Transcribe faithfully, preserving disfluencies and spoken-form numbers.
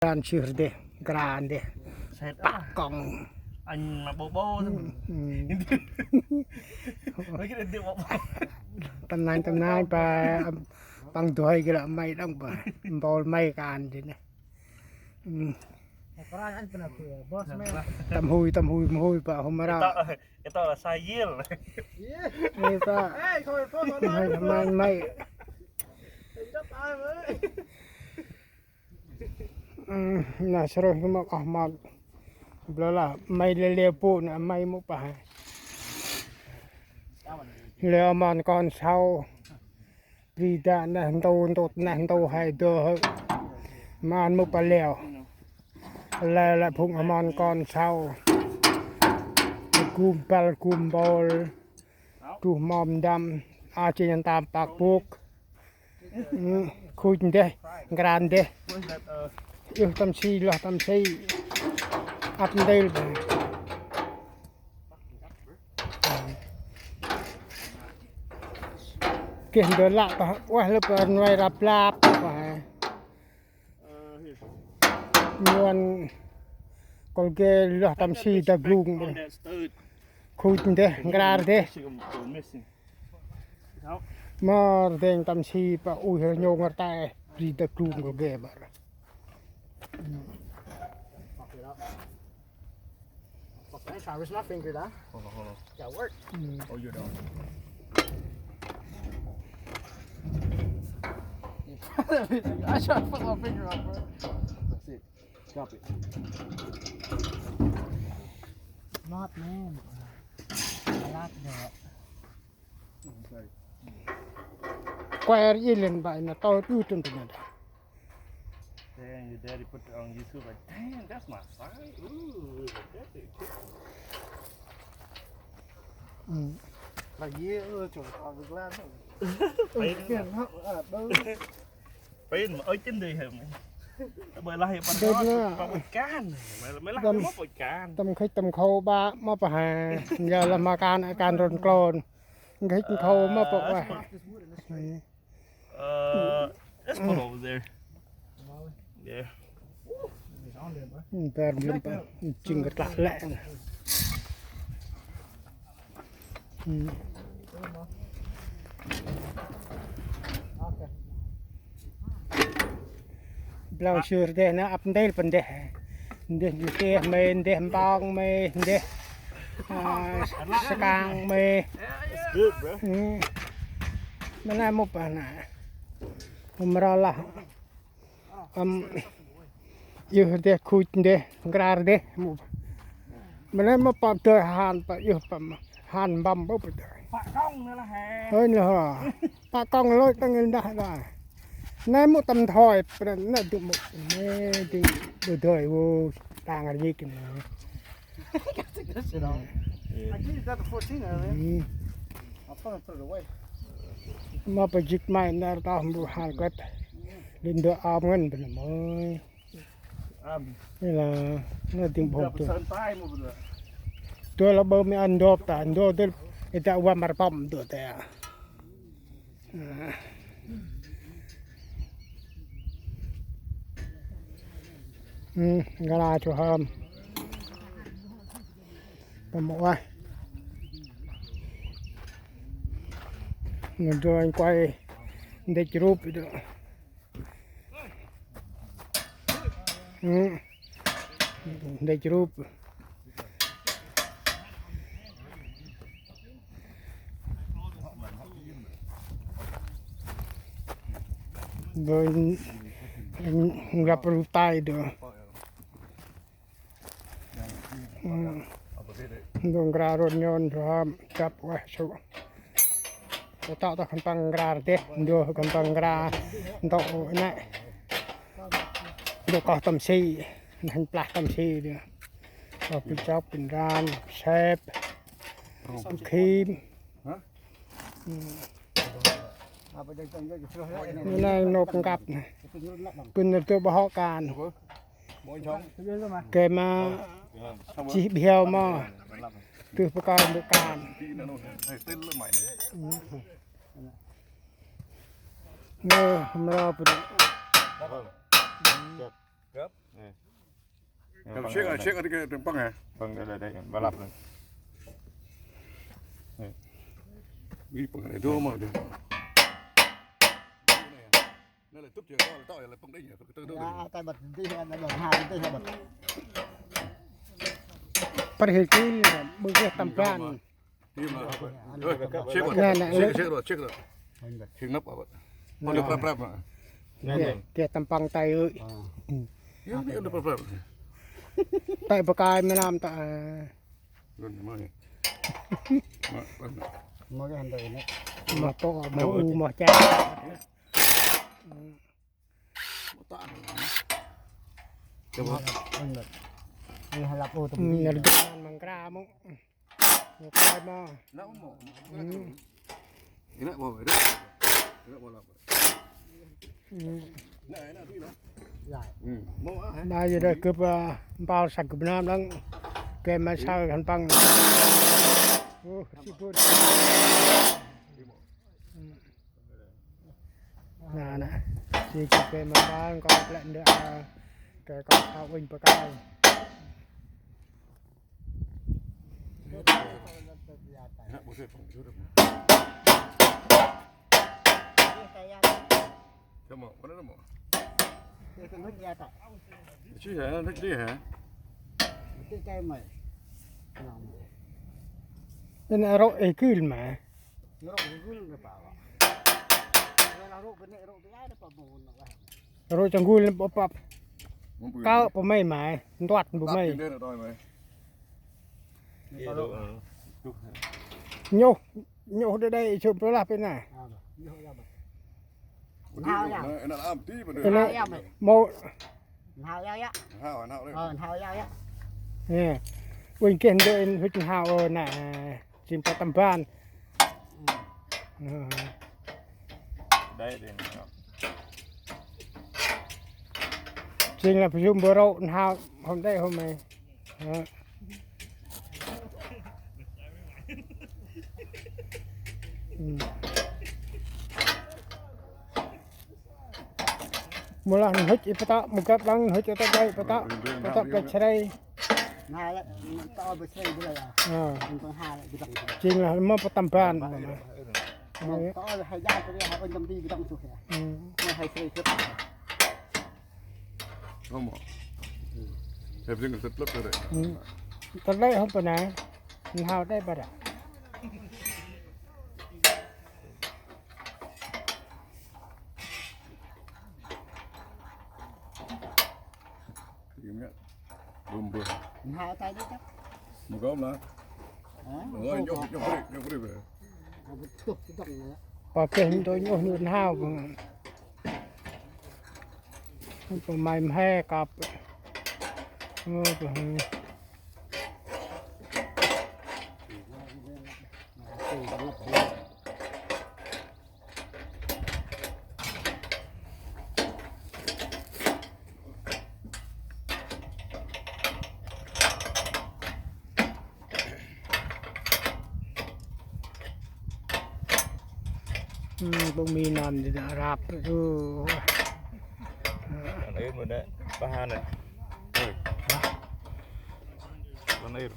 Kran sưr deh, kran deh. Set Pă ah. Kŏng. Anh mà bô bô thôi. Ừ. Mấy cái điện thoại bô bô. Tâm nanh, tâm nanh, pa, păng dôi gĭ lĕ may đŏng pa. Mpôl may kan dih nê. Ừ. Kran anh pernah tuh, bos men. Tâm hui, tâm hui, tâm hui pa hôm ra. Ito, ito là sai yil. Ê pa. Ê, thôi, thôi, thôi, thôi. May, may, may. Tính gấp ai vậy? Ơ, nơh srôih mâk oh mâk. Blao lah, may lĕ lĕ pô nơh, may mŭ pah. Lĕ oh mon kon sau. Bri dak neh ntu ntŭt neh ntu he dô he. Mân mŭ pah leo. Lĕ lĕ phung oh mon kon sau. Gum băl gum bôl. Truh mâm ndăm. A, chi nhăn tam păk pŭk. Ơ, khuch ndeh, nkra ndeh. Ưh tâm si, loh tâm si. Ăp ntil. Geh ndơ lăk tah, ueh lĕ pa nuai rap lap tah. Muôn kol geh loh tâm si ta glung. Khuch ndeh, nkra ndeh. Mơ rdeng tâm si pa uih rñông rtai, bri ta glung kol geh bar. Fuck that, I wish my finger down. Hold on, hold on. Got work. Oh, you don't. I try to put my finger up, bro. That's it. Drop it. Not man. I like that. Kuer i len bai na to tu tun tun da. Dang, your daddy put it on YouTube like, "Damn, that's my son." Ooh, that's it. Like, yeah, uh, to all the glass. Pin. Pin, ơi, chân đi hả mày? Mày là hiện Đây bản nha. Tao bật can. Mày, mày là Tâm, mày bật can. Tâm khích tâm khâu ba, mơ pa ha. Giờ là ma kan, kan rôn klôn. Khích tâm khâu mơ pa. Ờ, let's put over there. Yeah. Bar lim pa, ching kơ tlak lĕ. Blao sưr deh na ăp ndel pa ndeh. Ndeh ndeh me, ndeh mpong me, ndeh, a, skang me. It's good, bro. Mơ nai mŭ pa na. Mro lah. Ăm, yơh deh khuch deh, nkra deh. Mơ nai mơ pă dơi han pă yơh pă mơ han mbăm bơ pă dơi. Pă kong nơ lah he. Hơi nơ ha. Pă kong lơi tăng ndah dah. Nai mŭ tâm thoi, pren nơ du mŭ. Nê du, du dơi vô, tang ri kơ nơ. Got to take this shit off. Yeah. I gave you that the fourteen earlier. I'll put it, put it away. Mơ pă jik mai nar tah mbu hal găt. Linh dơ am ngăn bơ nơ mơi. Am. Nê lah, nơ ting bông tu. Sơn tay mơ bơ nơ. Tu lah bơ mi ăn dôp ta, ăn dôp tu. Ita wa mar pom tu ta. Ơ. Ơ, gala chu hâm. Pă mơ ueh. Nơ, dô anh quay. Ndĕch rup dô. Ơ. Ndĕch rup. Dô, ngăp rup tay dô. Dô nkra rôn nhôn dô hâm chăp ueh su. Dô tŏ tŏ khân păng nkra deh, dô khân păng nkra ntŭk nê. Dô koh tâm si, neh plah tâm si dô. Koh pin chok, pin ran, sep, pin khim. Nê nôk nkăp nê. Pin nơh tơ bơh hŏ kan. Kê ma chih biao ma. Tưh pơkơi mbŭ kan. Nê, mra pơdŭ. Gâp. Ê. Gâp, siêng, siêng, siêng, păng hả? Păng đây, đây, đây, ba lăp này. Ê. Ê, păng đây, dua mà, dua. Nê lĕ tŭp jêng, tŏ, tŏ, lĕ păng đêng, păng tŭp, tŭp. Ê, tay bật, tí, tay bật, hai, tí, tay bật. Păr hê ki, bưng kê tâm ban. Nê, nê, nê. Siêng năp, siêng năp. Nê, nê. Ôi, nê, prap, prap, nê. Nê, nê. Kê tâm păng tay ơi. Ê, nê, nê, prap, prap. Tay bơkai mê nơm ta. Nê, nê. Mâu kê hăn tay nê. Mâu pô, mâu u, mâu cha. Mâu ta. Ê, lăp ô, tâm. Nê, nê, măng kra mâu. Một tay mà. Nè, mô. Ê, nê, mô, ê, nê, mô, lăp. Ê. Nê, nê, đi nè. Ê, mô, á, hả? Nê, giờ đây gâp, à, mpal săk gâp năm lăng. Gay ma saơ hăn păng. Ơ, si bun. Nê, nê. Si gâp gay ma păng, kŏ plĕ ndơ, à, gay kŏ thâo uănh bơkai. Nê, nê, rŏ ê gưl ma. Rŏ chăng gưl nê bơh păp. Kơ̆ pơ may ma, ntuăt bu may. Nhôh, nhôh đê đê chôm pơ lah pê nê. Ê, nê, mâu. Ê, uănh kê ndơ in hŭch n'hao ơ nê. Jêng pa tâm ban. Jêng lah pơsum bơrô n'hao hôm đê hôm may. Mâu lah n'hŭch i pơtŏ, mâu gâp lăng n'hŭch i pơtŏ, pơtŏ, pơtŏ pơk srei. Nê, lĕ, tŏ bơh srei bơh lĕ. Ơ. Nê, păng ha lĕ bơh dăng. Jêng lah mâu pa tâm ban. Mâu tŏ lĕ hai jao tơ ri, hai ôn tâm ti bơh dăng suh ya. Nê, hai srei gâp. Hông mô. Hai bơh dăng srei gâp tơ ri. Tơ ri hông pơ nê. N'hao đê bơh đă. Bơm bơh. N'hao tay đê chắc. Mâu gơm lah. Hả? Ôi, nhôh, nhôh bri, nhôh bri bơh. Pă keh ntô nhôh n'hao bơh. Pơmay mhe kăp. Ơ, bơh. Ơ, bông mi nằm thì đã rạp. Ăn ưm rồi đấy. Ba han này. Ui. Ăn ưm.